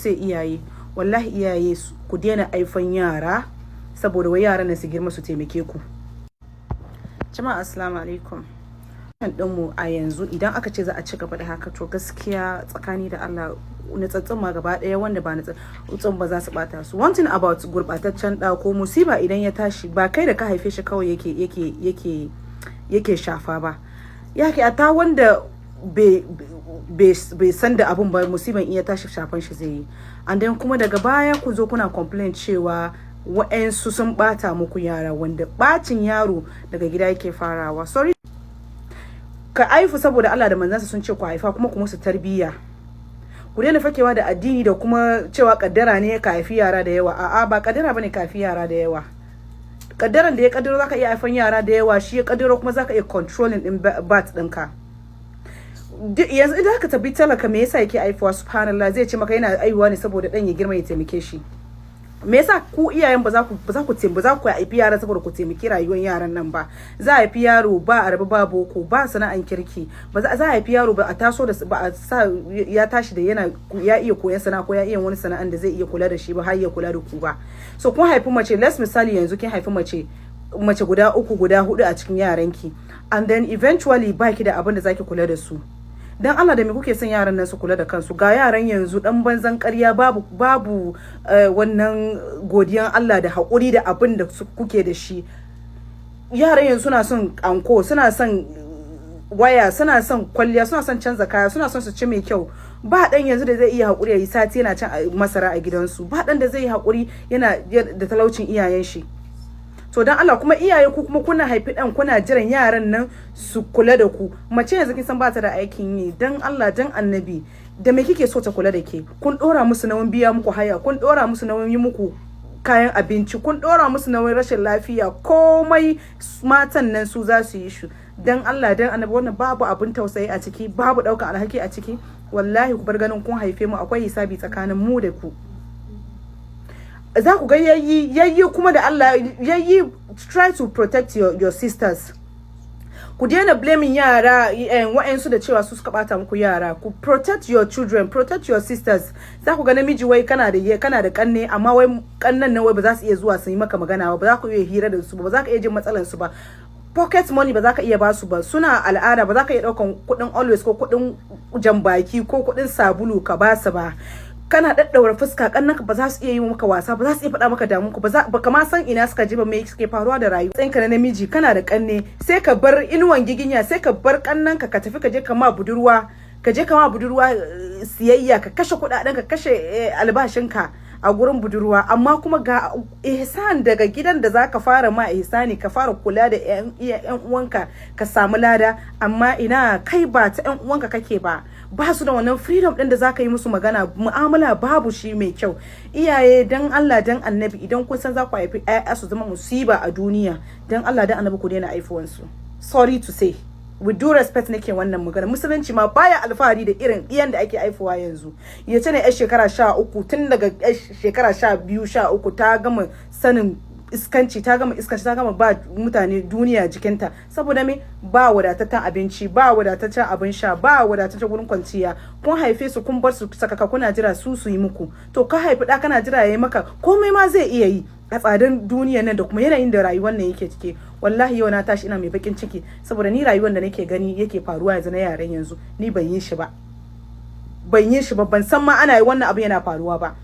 say, iyaye, wallahi iyaye, ku daina aifan yara saboda wai yaran nan su girma su taimake ku. Jama'a, assalamu alaikum. Ɗinmu a yanzu, idan aka ce za a ci gaba da haka, to gaskiya, tsakani da Allah, nutsatsin ma gaba ɗaya, wanda ba nutsatsin ba, za su bata su. One thing about gurbataccen ɗa ko musiba, idan ya tashi, ba kai da ka haife shi kawai yake shafa ba, yake a ta wanda bai san da abun ba, musiban iya tashi shafan shi zai yi. And then kuma daga baya ku zo kuna complain cewa wa'yansu sun bata muku yara, wanda bacin yaro daga gida yake farawa. Sorry, ka aifu saboda Allah da manzansa sun ce ku haifa, kuma ku musu tarbiyya. Ku daina fakewa da addini da kuma cewa kaddara ne ka haifi yara da yawa. A'a, ba kaddara bane ka haifi yara da yawa. Kaddaran da ya kaddaro zaka iya haifan yara da yawa, shi ya kaddaro kuma zaka iya controlling din birth ɗinka. Yanzu idan aka tabi talaka, me yasa yake haifuwa? Subhanallah, zai ce maka yana aihuwa ne saboda dan ya girma ya taimake shi. Me yasa ku iyayen ba za ku haifi yara saboda ku taimaki rayuwar yaran nan ba? Za a haifi yaro ba arabi, ba boko, ba sana'an kirki ba. Za a haifi yaro ba a taso da ba a sa ya tashi da yana ya iya koyan sana'a ko ya iya wani sana'an da zai iya kula da shi ba, har ya kula da ku ba. So kun haifi mace, let's misali, yanzu kin haifi mace guda uku, guda hudu a cikin yaranki, and then eventually baki da abin da zaki kula da su. Dan Allah, da me kuke son yaran nan su kula da kansu? Ga yaran yanzu dan banzan ƙarya, babu wannan godiyan Allah da haƙuri da abin da kuke da shi. Yaran yanzu suna son anko, suna son waya, suna son kwalliya, suna son canza kaya, suna son su ci mai kyau. Ba dan yanzu da zai iya haƙuri ya yi sati yana cin masara a gidansu. Ba dan da zai yi haƙuri yana da talaucin iyayen shi. To dan Allah, kuma iyaye, ku kuma kuna haifi dan, kuna jiran yaran nan su kula da ku. Mace yanzu kin san ba ta da aikin yi. Dan Allah, dan Annabi, da me kike so ta kula da ke? Kun dora musu nauyin biya muku haya, kun dora musu nauyin yi muku kayan abinci, kun dora musu nauyin rashin lafiya, komai matan nan su za su yi shi. Dan Allah, dan Annabi, wannan babu abin tausayi a ciki, babu daukan alhaki a ciki. Wallahi ku bar ganin kun haife mu, akwai hisabi tsakanin mu da ku. Za ku ga yayi yayi kuma da Allah yayi. Try to protect your sisters. Ku daina blaming yara wa'ansu da cewa su suka bata muku yara. Ku protect your children, protect your sisters. Za ku ga namiji wai kana da kanne, amma wai kannan nan wai ba za su iya zuwa su yi maka magana ba, ba za ku iya hira da su ba, ba za ka iya jin matsalan su ba. Pocket money ba za ka iya basu ba. Suna al'ada, ba za ka iya daukan kudin Always ko kudin jambaki ko kudin sabulu ka basu ba. Kana daddaura fuska, kannanka ba za su iya yi maka wasa ba, za su iya faɗa maka damun ku ba, ba ka ma san ina suka je ba, me suke faruwa da rayuwa. Ka na namiji, kana da kanne, sai ka bar inuwan giginya, sai ka bar kannanka, ka tafi ka je ka ma budurwa siyayya, ka kashe kudaden, ka kashe albashinka a gurin budurwa. Amma kuma ga ihsan daga gidan da zaka fara ma ihsani, ka fara kula da yan uwanka, ka samu lada. Amma ina, kai ba ta yan uwanka kake ba, ba su da wannan freedom din da zaka yi musu magana, mu'amala babu shi mai kyau. Iyaye, dan Allah, dan Annabi, idan kun san za ku haifi ƴaƴa su zama musiba a duniya, dan Allah, dan Annabi, ku daina haifuwansu. Sorry to say, with due respect nake wannan magana, Musulunci ma baya alfahari da irin iyan da ake haifuwa yanzu. Ya ce ne yar shekara 13, tun daga yar shekara 12, 13, ta gama sanin iskanci, ta gama iskanci, ta gama ba mutane duniya jikinta. Saboda me? Ba wadataccen abinci, ba wadataccen abin sha, ba wadataccen gurin kwanciya. Kun haife su, kun bar su sakaka, kuna jira su su yi muku. To ka haifi da kana jira yayi maka komai ma zai iya yi a tsadan duniya nan da kuma yanayin da rayuwar nan yake ciki. Wallahi yau na tashi ina mai bakin ciki, saboda ni rayuwar da nake gani yake faruwa yanzu na yaran yanzu, ni ban yi shi ba, ban yi shi ba, ban san ma ana yi wannan abu yana faruwa ba.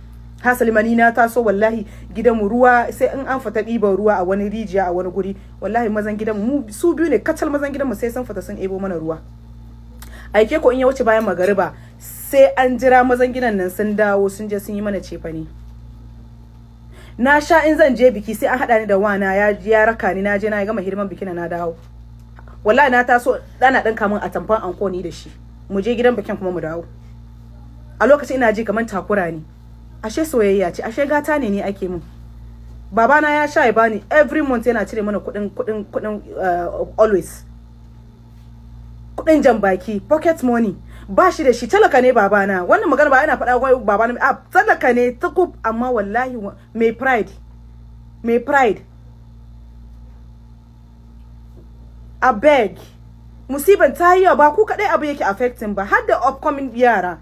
Hasali ma ni na taso, wallahi gidanmu ruwa sai in an fita ɗiban ruwa a wani rijiya a wani guri. Wallahi mazan gidan mu su biyu ne kacal. Mazan gidanmu sai sun fita sun ebo mana ruwa. Aike ko in ya wuce bayan magariba, sai an jira mazan gidan nan sun dawo, sun je sun yi mana cefane. Na sha in zan je biki, sai an haɗa ni da wana ya raka ni, na je na gama hidiman bikin, na dawo. Wallahi na taso dana ɗinka min atamfan anko, ni da shi mu je gidan bikin kuma mu dawo. A lokacin ina ji kamar takura ne, ashe soyayya ce, ashe gata ne ni ake min. Babana ya sha ya bani every month, yana cire mana kudin Always, kudin jambaki, pocket money. Ba shi da shi, talaka ne babana. Wannan magana ba yana faɗa wai babana a talaka ne tukub, amma wallahi mai pride, mai pride. Abeg, musiban ta yi, ba ku kaɗai abu yake affecting ba, har da upcoming yara.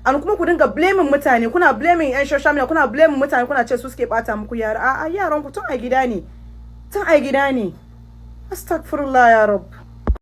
An kuma ku dinga blaming mutane, kuna blaming yan social media, kuna blaming mutane, kuna ce su suke bata muku yara. A'a, yaran ku tun a gida ne, tun a gida ne. Astagfirullah ya Rab.